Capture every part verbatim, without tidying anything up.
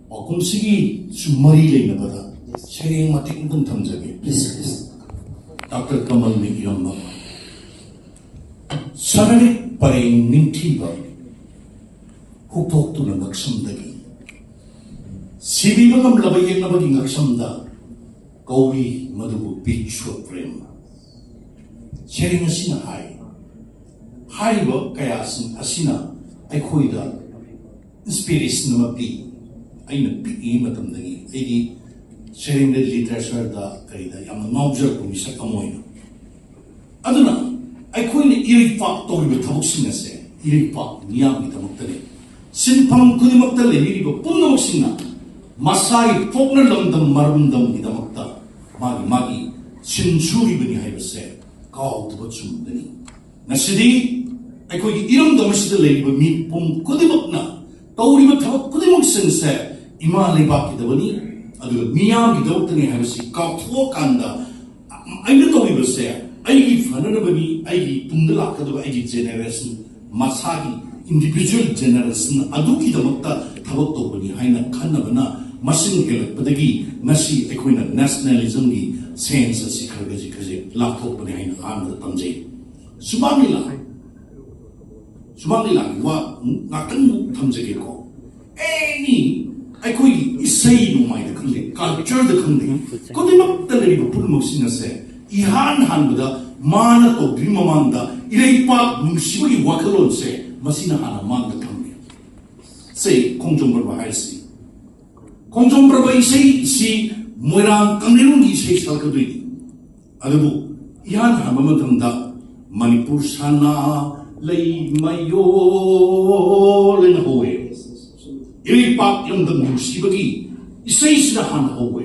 ꯄꯥꯎꯈꯨꯝꯁꯤꯒꯤ ꯁꯨꯝ ꯃꯔꯤ ꯂꯩꯅꯕꯗ ꯁꯩꯔꯦꯡ ꯃꯇꯦꯛ ꯑꯃꯇꯪ ꯊꯝꯖꯒꯦ, please, please. ꯗꯥꯛꯇꯔ ꯀꯃꯜꯅ ꯏꯔꯝꯕ: ꯁꯅꯔꯤꯛ ꯄꯔꯦꯡ ꯅꯤꯡꯊꯤꯕ ꯍꯨꯛꯇꯣꯛꯇꯨꯅ ꯉꯛꯁꯝꯗꯒꯤ, ꯁꯤꯕꯤꯕ ꯉꯝꯂꯕ ꯌꯦꯛꯅꯕꯒꯤ ꯉꯛꯁꯝꯗ ꯀꯧꯏ ꯃꯗꯨꯕꯨ ꯕꯤꯁ꯭ꯋ ꯄ꯭ꯔꯦꯝ꯫ ꯁꯩꯔꯦꯡ ꯑꯁꯤꯅ ꯍꯥꯏ, ꯍꯥꯏꯔꯤꯕ ꯀꯌꯥꯁꯤꯡ ꯑꯁꯤꯅ ꯑꯩꯈꯣꯏꯗ inspiration ꯑꯃ ꯄꯤ꯫ ꯑꯩꯅ ꯄꯤꯛꯏꯉꯩ ꯃꯇꯝꯗꯒꯤ ꯑꯩꯗꯤ ꯁꯩꯔꯦꯡꯗ, ꯂꯤꯇꯔꯦꯆꯔꯗ, ꯀꯔꯤꯗ ꯌꯥꯝꯅ ꯉꯥꯎꯖꯔꯛꯄ ꯃꯤꯁꯛ ꯑꯃ ꯑꯣꯏꯅ꯫ ꯑꯗꯨꯅ ꯑꯩꯈꯣꯏꯅ ꯏꯔꯩꯄꯥꯛ ꯇꯧꯔꯤꯕ ꯊꯕꯛꯁꯤꯡ ꯑꯁꯦ ꯏꯔꯩꯄꯥꯛ ꯃꯤꯌꯥꯝꯒꯤꯗꯃꯛꯇꯅꯤ꯫ ꯁꯤꯟꯐꯝ ꯈꯨꯗꯤꯡꯃꯛꯇ ꯂꯩꯕꯤꯔꯤꯕ ꯄꯨꯝꯅꯃꯛꯁꯤꯡꯅ ꯃꯁꯥꯒꯤ ꯄꯣꯛꯅ ꯂꯝꯗꯝ ꯃꯔꯝꯗꯝꯒꯤꯗꯃꯛꯇ ꯃꯥꯒꯤ ꯃꯥꯒꯤ ꯁꯤꯟ ꯁꯨꯔꯤꯕꯅꯤ ꯍꯥꯏꯕꯁꯦ ꯀꯥꯎꯗꯕ ꯆꯨꯝꯕꯅꯤ꯫ ꯉꯁꯤꯗꯤ ꯑꯩꯈꯣꯏꯒꯤ ꯏꯔꯝꯗꯝ ꯑꯁꯤꯗ ꯂꯩꯔꯤꯕ ꯃꯤꯄꯨꯝ ꯈꯨꯗꯤꯡꯃꯛꯅ ꯇꯧꯔꯤꯕ ꯊꯕꯛ ꯈꯨꯗꯤꯡꯃꯛꯁꯤꯡꯁꯦ ꯏꯃꯥ ꯂꯩꯕꯥꯛꯀꯤꯗꯕꯅꯤ, ꯑꯗꯨꯒ ꯃꯤꯌꯥꯝꯒꯤꯗꯃꯛꯇꯅꯤ ꯍꯥꯏꯕꯁꯤ ꯀꯥꯎꯊꯣꯛꯑꯀꯥꯟꯗ, ꯑꯩꯅ ꯇꯧꯔꯤꯕꯁꯦ ꯑꯩꯒꯤ ꯐꯅꯅꯕꯅꯤ, ꯑꯩꯒꯤ ꯇꯨꯡꯗ ꯂꯥꯛꯀꯗꯕ ꯑꯩꯒꯤ ꯖꯦꯅꯦꯔꯦꯁꯟ, ꯃꯁꯥꯒꯤ ꯏꯟꯗꯤꯚꯤꯖꯨꯋꯦꯜ ꯖꯦꯅꯦꯔꯦꯁꯟ ꯑꯗꯨꯒꯤꯗꯃꯛꯇ ꯊꯕꯛ ꯇꯧꯕꯅꯤ ꯍꯥꯏꯅ ꯈꯟꯅꯕꯅ ꯃꯁꯤꯡ ꯍꯦꯜꯂꯛꯄꯗꯒꯤ ꯉꯁꯤ ꯑꯩꯈꯣꯏꯅ ꯅꯦꯁꯅꯦꯂꯤꯖꯝꯒꯤ ꯁꯦꯟꯁ ꯑꯁꯤ ꯈꯔ ꯈꯖꯤꯛ ꯈꯖꯤꯛ ꯂꯥꯞꯊꯣꯛꯄꯅꯤ ꯍꯥꯏꯅ ꯑꯍꯥꯟꯕꯗ ꯇꯝꯖꯩ꯫ ꯁꯨꯃꯥꯡ ꯂꯤꯂꯥ, ꯁꯨꯃꯥꯡ ꯂꯤꯂꯥꯒꯤ ꯋꯥ ꯉꯥꯛꯇꯪ ꯊꯝꯖꯒꯦꯀꯣ꯫ ꯑꯦꯅꯤ ꯑꯩꯈꯣꯏꯒꯤ ꯏꯁꯩ ꯅꯣꯡꯃꯥꯏꯗ ꯈꯪꯗꯦ, ꯀꯜꯆꯔꯗ ꯈꯪꯗꯦ, ꯈꯨꯗꯤꯡꯃꯛꯇ ꯂꯩꯔꯤꯕ ꯄꯨꯝꯅꯃꯛꯁꯤꯡ ꯑꯁꯦ ꯏꯍꯥꯟ ꯍꯥꯟꯕꯗ ꯃꯥꯅ ꯇꯧꯗ꯭ꯔꯤ ꯃꯃꯥꯡꯗ ꯏꯔꯩꯄꯥꯛ ꯅꯨꯡꯁꯤꯕꯒꯤ ꯋꯥꯈꯜꯂꯣꯟꯁꯦ ꯃꯁꯤꯅ ꯍꯥꯟꯅ ꯃꯥꯡꯗ ꯊꯝꯃꯤ꯫ ꯁꯦ, ꯈꯣꯡꯖꯣꯝ ꯄꯔꯕ ꯍꯥꯏꯔꯁꯤ, ꯈꯣꯡꯖꯣꯝ ꯄꯔꯕ ꯏꯁꯩꯁꯤ ꯃꯣꯏꯔꯥꯡ ꯀꯪꯂꯩꯔꯣꯡꯒꯤ ꯏꯁꯩ ꯁꯛꯀꯗꯣꯏꯅꯤ꯫ ꯑꯗꯨꯕꯨ ꯏꯍꯥꯟ ꯍꯥꯟꯕ ꯃꯇꯝꯗ ꯃꯅꯤꯄꯨꯔ ꯁꯅꯥ ꯂꯩꯃꯌꯣꯜ ꯍꯥꯏꯅ ꯍꯧꯋꯦ꯫ ꯏꯔꯩꯄꯥꯛ ꯏꯔꯝꯗꯝ ꯅꯨꯡꯁꯤꯕꯒꯤ ꯏꯁꯩꯁꯤꯅ ꯍꯥꯟꯅ ꯍꯧꯋꯦ꯫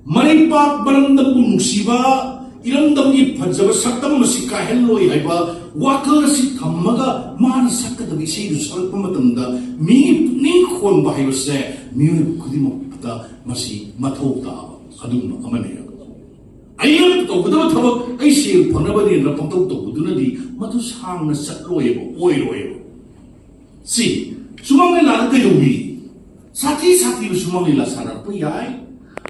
ꯃꯔꯩꯄꯥꯛ ꯃꯔꯝꯗꯝꯕꯨ ꯅꯨꯡꯁꯤꯕ, ꯏꯔꯝꯗꯝꯒꯤ ꯐꯖꯕ ꯁꯛꯇꯝ ꯑꯁꯤ ꯀꯥꯏꯍꯜꯂꯣꯏ ꯍꯥꯏꯕ ꯋꯥꯈꯜ ꯑꯁꯤ ꯊꯝꯃꯒ ꯃꯥꯅ ꯁꯛꯀꯗꯕ ꯏꯁꯩꯗꯨ ꯁꯛꯂꯛꯄ ꯃꯇꯝꯗ ꯃꯤꯒꯤ ꯄꯨꯛꯅꯤꯡ ꯈꯣꯟꯕ ꯍꯥꯏꯕꯁꯦ ꯃꯤꯑꯣꯏꯕ ꯈꯨꯗꯤꯡꯃꯛꯇ ꯃꯁꯤ ꯃꯊꯧ ꯇꯥꯕ ꯑꯗꯨꯒꯨꯝꯕ ꯑꯃꯅꯤ꯫ ꯑꯩꯅ ꯇꯧꯒꯗꯕ ꯊꯕꯛ ꯑꯩ ꯁꯦꯜ ꯐꯪꯅꯕꯅꯦꯅ ꯄꯪꯇꯧ ꯇꯧꯕꯗꯨꯅꯗꯤ ꯃꯗꯨ ꯁꯥꯡꯅ ꯆꯠꯂꯣꯏꯕ, ꯑꯣꯏꯔꯣꯏꯕ꯫ ꯁꯤ ꯁꯨꯃꯥꯡ ꯂꯤꯂꯥꯗ ꯀꯩꯗꯧꯏ? ꯁꯥꯊꯤ ꯁꯥꯊꯤꯕ ꯁꯨꯃꯥꯡ ꯂꯤꯂꯥ ꯁꯥꯟꯅꯔꯛꯄ ꯌꯥꯏ꯫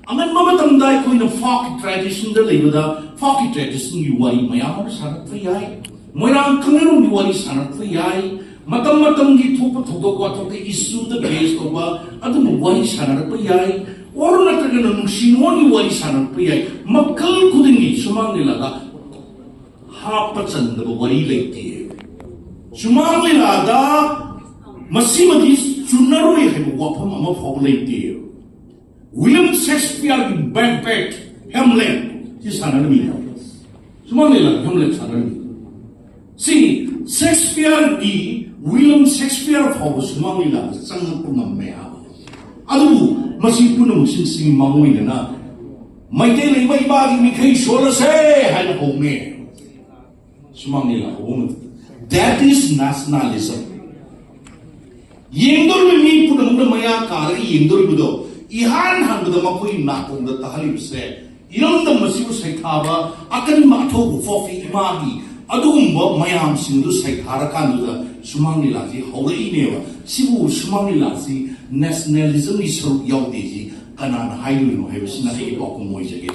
ꯑꯉꯟꯕ ꯃꯇꯝꯗ ꯑꯩꯈꯣꯏꯅ folkꯀꯤ traditionꯗ ꯂꯩꯕꯗ folkꯀꯤ traditionꯒꯤ ꯋꯥꯔꯤ ꯃꯌꯥꯝ ꯑꯃ ꯁꯥꯟꯅꯔꯛꯄ ꯌꯥꯏ꯫ ꯃꯣꯏꯔꯥꯡ ꯀꯪꯂꯩꯔꯣꯡꯒꯤ ꯋꯥꯔꯤ ꯁꯥꯟꯅꯔꯛꯄ ꯌꯥꯏ꯫ ꯃꯇꯝ ꯃꯇꯝꯒꯤ ꯊꯣꯛꯄ ꯊꯧꯗꯣꯛ ꯋꯥꯊꯣꯛꯇ issueꯗ base ꯇꯧꯕ ꯑꯗꯨꯒꯨꯝꯕ ꯋꯥꯔꯤ ꯁꯥꯟꯅꯔꯛꯄ ꯌꯥꯏ꯫ Or ꯅꯠꯇ꯭ꯔꯒꯅ ꯅꯨꯡꯁꯤ ꯅꯨꯡꯉꯣꯟꯒꯤ ꯋꯥꯔꯤ ꯁꯥꯟꯅꯔꯛꯄ ꯌꯥꯏ꯫ ꯃꯈꯜ ꯈꯨꯗꯤꯡꯒꯤ ꯁꯨꯃꯥꯡ ꯂꯤꯂꯥꯗ ꯍꯥꯞꯄ ꯆꯟꯗꯕ ꯋꯥꯔꯤ ꯂꯩꯇꯦ꯫ ꯁꯨꯃꯥꯡ ꯂꯤꯂꯥꯗ ꯃꯁꯤꯃꯗꯤ ꯆꯨꯟꯅꯔꯣꯏ ꯍꯥꯏꯕ ꯋꯥꯐꯝ ꯑꯃ ꯐꯥꯎꯕ ꯂꯩꯇꯦ꯫ ꯋꯤꯂꯤꯌꯝ ꯁꯦꯛꯁꯄꯤꯌꯔꯒꯤ Macbeth, Hamlet ꯁꯤ ꯁꯥꯟꯅꯔꯝꯃꯤ꯫ ꯁꯨꯃꯥꯡ ꯂꯤꯂꯥ Hamlet ꯁꯥꯟꯅꯔꯝꯃꯤ꯫ ꯁꯤ ꯁꯦꯛꯁꯄꯤꯌꯔꯒꯤ, ꯋꯤꯂꯤꯌꯝ ꯁꯦꯛꯁꯄꯤꯌꯔ ꯐꯥꯎꯕ ꯁꯨꯃꯥꯡ ꯂꯤꯂꯥꯗ ꯆꯪꯉꯛꯄ ꯉꯝꯃꯦ ꯍꯥꯏꯕ꯫ ꯑꯗꯨꯕꯨ ꯃꯁꯤ ꯄꯨꯝꯅꯃꯛꯁꯤꯡꯁꯤ ꯃꯥꯡꯑꯣꯏꯅꯅ ꯃꯩꯇꯩ ꯂꯩꯃ ꯏꯃꯥꯒꯤ ꯃꯤꯈꯩ ꯁꯣꯜꯂꯁꯦ ꯍꯥꯏꯅ ꯍꯧꯅꯦ꯫ ꯁꯨꯃꯥꯡ ꯂꯤꯂꯥ ꯍꯧꯕ ꯃꯇꯝꯗ, that is nationalism꯫ ꯌꯦꯡꯗꯧꯔꯤꯕ ꯃꯤ ꯄꯨꯝꯅꯃꯛꯅ ꯃꯌꯥ ꯀꯥꯔꯒ ꯌꯦꯡꯗꯧꯔꯤꯕꯗꯣ, ꯏꯍꯥꯟ ꯍꯥꯟꯕꯗ ꯃꯈꯣꯏ ꯅꯥꯀꯣꯡꯗ ꯇꯥꯍꯜꯂꯤꯕꯁꯦ ꯏꯔꯝꯗꯝ ꯑꯁꯤꯕꯨ ꯁꯩꯊꯥꯕ ꯑꯀꯟꯕ ꯑꯊꯧꯕ ꯐꯣꯐꯤ ꯏꯃꯥꯒꯤ ꯑꯗꯨꯒꯨꯝꯕ ꯃꯌꯥꯝꯁꯤꯡꯗꯨ ꯁꯩꯊꯥꯔꯀꯥꯟꯗꯨꯗ ꯁꯨꯃꯥꯡ ꯂꯤꯂꯥꯁꯤ ꯍꯧꯔꯛꯏꯅꯦꯕ꯫ ꯁꯤꯕꯨ ꯁꯨꯃꯥꯡ ꯂꯤꯂꯥꯁꯤ nationalismꯒꯤ ꯁꯔꯨꯛ ꯌꯥꯎꯗꯦ ꯁꯤ ꯀꯅꯥꯅ ꯍꯥꯏꯗꯣꯏꯅꯣ ꯍꯥꯏꯕꯁꯤꯅ ꯑꯩꯒꯤ ꯄꯥꯎꯈꯨꯝ ꯑꯣꯏꯖꯒꯦ꯫